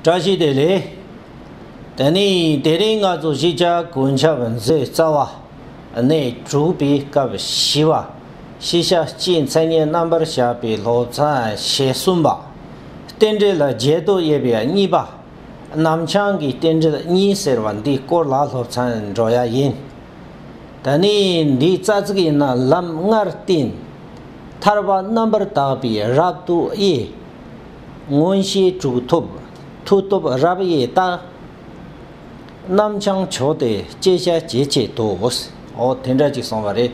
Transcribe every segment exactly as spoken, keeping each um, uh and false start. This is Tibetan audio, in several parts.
བཀྲ་ཤིས་བདེ་ལེགས། དེ་ནས་དེ་རིང་ང་ཚོ་གཞིས་ཆགས་ཀུན་ཁྱབ་མཛོད་རྩ་བ་ནས་དྲུག་པའི་སྐབས་བཞི་བ། ཤེས་བྱ་སྤྱིའི་མཚན་ཉིད་རྣམ་པར་དཔྱད་པའི་སློབ་ཚན་ཞེ་གསུམ་པ། རྟེན་འབྲེལ་བརྒྱད་དུ་དབྱེ་བའི་གཉིས་པ། རྣམ་བྱང་གི་རྟེན་འབྲེལ་གཉིས་ཟེར་བ་འདིའི་སྐོར་ལ་སློབ་ཚན་འགྲོ་ཡ་ཡིན། ད་ནི་འདིའི་རྩ་ཚིག་ཡིན་ན། ལམ་ལྔར་བརྟེན། ཐར་པ་རྣམ་པར་དག་པའི་རབ་ཏུ་དབྱེ། མངོན་ཤེས་དྲུག་ཐོབ། མཐུ་སྟོབས་རབ་དབྱེ་ལྟ། རྣམ་བྱང་མཆོག་དེ་བསྐྱེད་བྱ་ཇི་སྙེད་དུ། འོ་དེ་འདྲ་ཅིག་གསུངས་པ་རེད།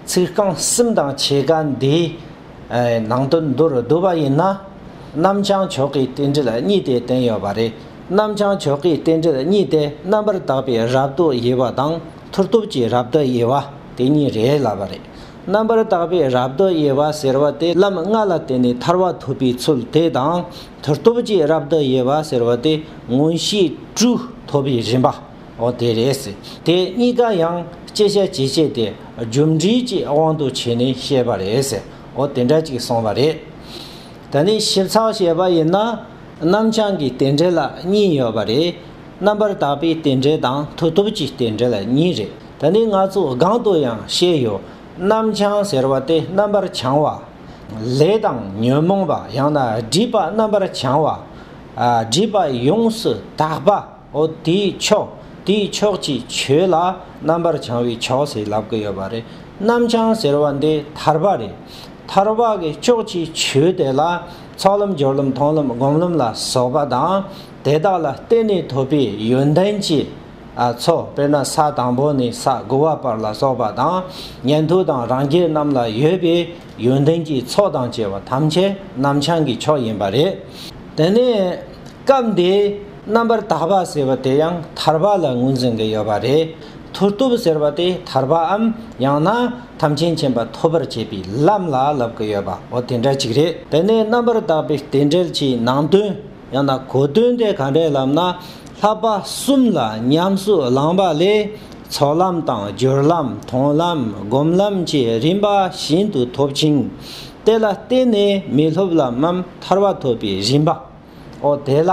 ཚིག་རྐང་གསུམ་དང་ཕྱེད་ཀ་འདི། ཨེ། ནང་དོན་མདོར་བསྡུས་པ་ཡིན་ན། རྣམ་བྱང་མཆོག་གི་རྟེན་འབྲེལ་གཉིས་དེ་བསྟན་ཡོད་པ་རེད། རྣམ་བྱང་མཆོག་གི་རྟེན་འབྲེལ་གཉིས་དེ་རྣམ་པར་དག་པའི་རབ་ཏུ་དབྱེ་བ་དང་མཐུ་སྟོབས་ཀྱི་རབ་ཏུ་དབྱེ་བ་དེ་གཉིས་རེད་ལབ་པ་རེད། རྣམ་པར་དག་པའི་རབ་ཏུ་དབྱེ་བ་ཟེར་བ་དེ་ལམ་ལྔ་ལ་བརྟེན་ནས་ཐར་པ་ཐོབ་པའི་ཚུལ་དེ་དང་། མཐུ་སྟོབས་ཀྱི་རབ་ཏུ་དབྱེ་བ་ཟེར་བ་དེ་མངོན་ཤེས་དྲུག་ཐོབ་པའི་རིམ་པ། འོ་དེ་རེད་ཟེར། དེ་གཉིས་ཀ་ཡང་བསྐྱེད་བྱ་ཇི་སྙེད་དེ་རྒྱུ་འབྲས་ཀྱི་དབང་དུ་བྱས་ནས་བཤད་པ་རེད་ཟེར། འོ་དེ་འདྲ་ཅིག་གསུངས་པ་རེད། ད་ནི་ཞིབ་ཚགས་བཤད་པ་ཡིན་ན། རྣམ་བྱང་གི་རྟེན་འབྲེལ་ལ་གཉིས་ཡོད་པ་རེད། རྣམ་པར་དག་པའི་རྟེན་འབྲེལ་དང་མཐུ་སྟོབས་ཀྱི་རྟེན་འབྲེལ་ལ་གཉིས་རེད། ད་ནི་ང་ཚོ་སྒང་དུ་ཡང་བཤད་ཡོད། རྣམ་བྱང་ཟེར་བ་དེ་རྣམ་པར་བྱང་བ། ལས་དང་ཉོན་མོངས་པ་ཡང་ན་སྒྲིབ་པ་རྣམ་པར་བྱང་བ། ཨ། སྒྲིབ་པ་ཡོངས་སུ་དག་པ། འོ་དེའི་ཕྱོགས། དེའི་ཕྱོགས་ཀྱི་ཆོས་ལ་རྣམ་པར་བྱང་བའི་ཕྱོགས་ཟེར་ལབ་ཀྱི་ཡོད་པ་རེད། རྣམ་བྱང་ཟེར་བ་འདི་ཐར་པ་རེད། ཐར་པ་གི་ཕྱོགས་ཀྱི་ཆོས་དེ་ལ་ཚོགས་ལམ་སྦྱོར་ལམ་མཐོང་ལམ་སྒོམ་ལམ་ལ་སོགས་པ་དང་། དེ་དག་ལ་བརྟེན་ནས་ཐོབ་པའི་ཡོན་ཏན་གྱི། ཨ། ཚོགས། དཔེར་ན་ས་དང་པོ་ནས་ས་དགུ་པ་བར་ལ་སོགས་པ་དང་། ཉན་ཐོས་དང་རང་རྒྱལ་རྣམས་ལ་ཡོད་པའི་ཡོན་ཏན་གྱི་ཚོགས་དང་བཅས་པ་ཐམས་ཅད་རྣམ་བྱང་གི་ཕྱོགས་ཡིན་པ་རེད། དེ་ནས་སྐབས་འདིའི་རྣམ་པར་དག་པ་ཟེར་བ་དེ་ཡང་ཐར་པ་ལ་ངོས་འཛིན་གྱི་ཡོད་པ་རེད། མཐུ་སྟོབས་ཟེར་བ་དེ་ཐར་པའམ་ཡང་ན་ཐམས་ཅད་མཁྱེན་པ་ཐོབ་པར་བྱེད་པའི་ལམ་ལ་ལབ་ཀྱི་ཡོད་པ། འོ་དེ་འདྲ་ཅིག་རེད། དེ་ནས་རྣམ་པར་དག་པའི་རྟེན་འབྲེལ་གྱི་ནང་དོན། ཡང་ན་གོ་དོན་དེ་ག་འདྲས་ལབ་ན། བསླབ་པ་གསུམ་ལ་ཉམས་སུ་བླངས་པ་ལས། ཚོགས་ལམ་དང་སྦྱོར་ལམ་མཐོང་ལམ་སྒོམ་ལམ་གྱི་རིམ་པ་ཤིན་ཏུ་ཐོབ་ཅིང་། དེ་ལ་བརྟེན་ནས་མི་སློབ་ལམ་མམ་ཐར་པ་ཐོབ་པའི་རིམ་པ། འོ་དེ་ལ་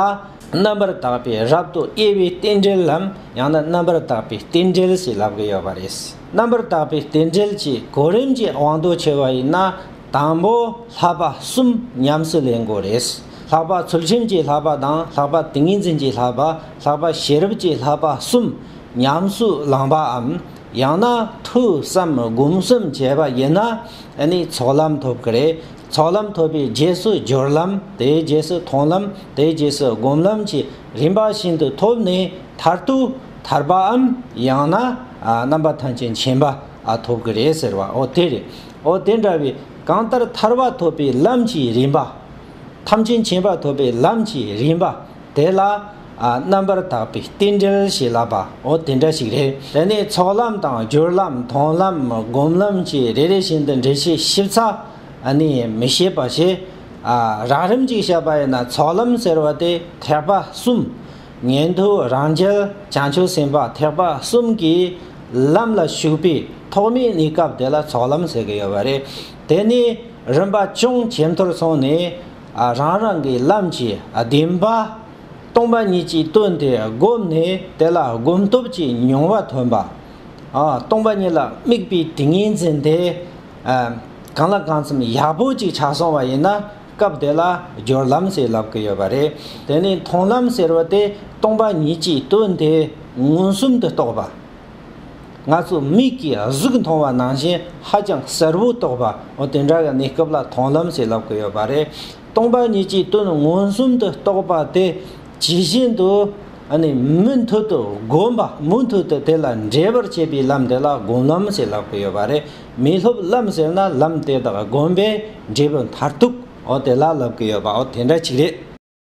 རྣམ་པར་དག་པའི་རབ་ཏུ་དབྱེ་བའི་རྟེན་འབྲེལ་ལམ། ཡང་ན་རྣམ་པར་དག་པའི་རྟེན་འབྲེལ་ཞེས་ལབ་ཀྱི་ཡོད་པ་རེད། རྣམ་པར་དག་པའི་རྟེན་འབྲེལ་གྱི་གོ་རིམ་གྱི་དབང་དུ་བྱས་པ་ཡིན་ན། དང་པོ་བསླབ་པ་གསུམ་ཉམས་སུ་ལེན་དགོས་རེད། ལྷག་པ་ཚུལ་ཁྲིམས་ཀྱི་བསླབ་པ་དང་། ལྷག་པ་ཏིང་ངེ་འཛིན་གྱི་བསླབ་པ། ལྷག་པ་ཤེས་རབ་ཀྱི་བསླབ་པ་གསུམ་ཉམས་སུ་བླངས་པའམ། ཡང་ན་ཐོས་བསམ་སྒོམ་གསུམ་བྱས་པ་ཡིན་ན། ཨ་ནི་ཚོགས་ལམ་ཐོབ་ཀྱི་རེད། ཚོགས་ལམ་ཐོབ་པའི་རྗེས་སུ་སྦྱོར་ལམ། དེའི་རྗེས་སུ་མཐོང་ལམ། དེའི་རྗེས་སུ་སྒོམ་ལམ་གྱི་རིམ་པ་བཞིན་དུ་ཐོབ་ནས། མཐར་ཐུག་ཐར་པའམ་ཡང་ན། ཨ། རྣམ་པ་ཐམས་ཅད་མཁྱེན་པ། ཨ། ཐོབ་ཀྱི་རེད་ཟེར་བ། འོ་དེ་རེད། འོ་དེ་འདྲ་བའི་གང་ལྟར་ཐར་པ་ཐོབ་པའི་ལམ་གྱི་རིམ་པ། ཐམས་ཅད་མཁྱེན་པ་ཐོབ་པའི་ལམ་གྱི་རིམ་པ་དེ་ལ། ཨ། རྣམ་པར་དག་པའི་རྟེན་འབྲེལ་ཞེས་ལབ་པ། འོ་དེ་འདྲ་ཞིག་རེད། དེ་ནས་ཚོགས་ལམ་དང་སྦྱོར་ལམ་མཐོང་ལམ་སྒོམ་ལམ་གྱི་རེ་རེ་བཞིན་དུ་འགྲེལ་བཤད་ཞིབ་ཚགས། ཨ་ནི་མི་བྱེད་པ་བྱས། ཨ། རགས་རིམ་ཅིག་བཤད་པ་ཡིན་ན། ཚོགས་ལམ་ཟེར་བ་དེ་ཐེག་པ་གསུམ། ཉན་ཐོས་རང་རྒྱལ་བྱང་ཆུབ་སེམས་དཔའ་ཐེག་པ་གསུམ་གྱི་ལམ་ལ་ཞུགས་པའི་ཐོག་མའི་གནས་སྐབས་དེ་ལ་ཚོགས་ལམ་ཟེར་གྱི་ཡོད་པ་རེད། དེ་ནས་རིམ་པ་ཅུང་ཇེ་མཐོར་སོང་ནས། ཨ། རང་རང་གི་ལམ་གྱི་བདེན་པ་སྟོང་པ་ཉིད་ཀྱི་དོན་དེ་བསྒོམས་ནས། དེ་ལ་སྒོམ་སྟོབས་ཀྱི་མྱོང་བ་ཐོན་པ། ཨ། སྟོང་པ་ཉིད་ལ་དམིགས་པའི་ཏིང་ངེ་འཛིན་དེ། ཨ། གང་ལ་གང་འཚམ་ཡག་པོ་ཅིག་ཆགས་སོང་བ་ཡིན་ན། སྐབས་དེ་ལ་སྦྱོར་ལམ་ཞེས་ལབ་ཀྱི་ཡོད་པ་རེད། དེ་ནས་མཐོང་ལམ་ཟེར་བ་དེ་སྟོང་པ་ཉིད་ཀྱི་དོན་དེ་མངོན་སུམ་དུ་རྟོགས་པ། ང་ཚོ་མིག་གིས་གཟུགས་མཐོང་བ་ནང་བཞིན་ཧ་ཅང་གསལ་པོ་རྟོགས་པ། འོ་དེ་འདྲ་གི་གནས་སྐབས་ལ་མཐོང་ལམ་ཞེས་ལབ་ཀྱི་ཡོད་པ་རེད། སྟོང་པ་ཉིད་ཀྱི་དོན་མངོན་སུམ་དུ་རྟོགས་པ་དེ་ཇི་བཞིན་དུ། ཨ་ནི་མུ་མཐུད་དུ་བསྒོམ་པ། མུ་མཐུད་དུ་དེ་ལ་འབྲེལ་བར་བྱེད་པའི་ལམ་དེ་ལ་སྒོམ་ལམ་ཞེས་ལབ་ཀྱི་ཡོད་པ་རེད། མི་སློབ་ལམ་ཟེར་ན་ལམ་དེ་དག་སྒོམ་པའི་འབྲས་བུ་མཐར་ཐུག། འོ་དེ་ལ་ལབ་ཀྱི་ཡོད་པ། འོ་དེ་འདྲ་ཅིག་རེད།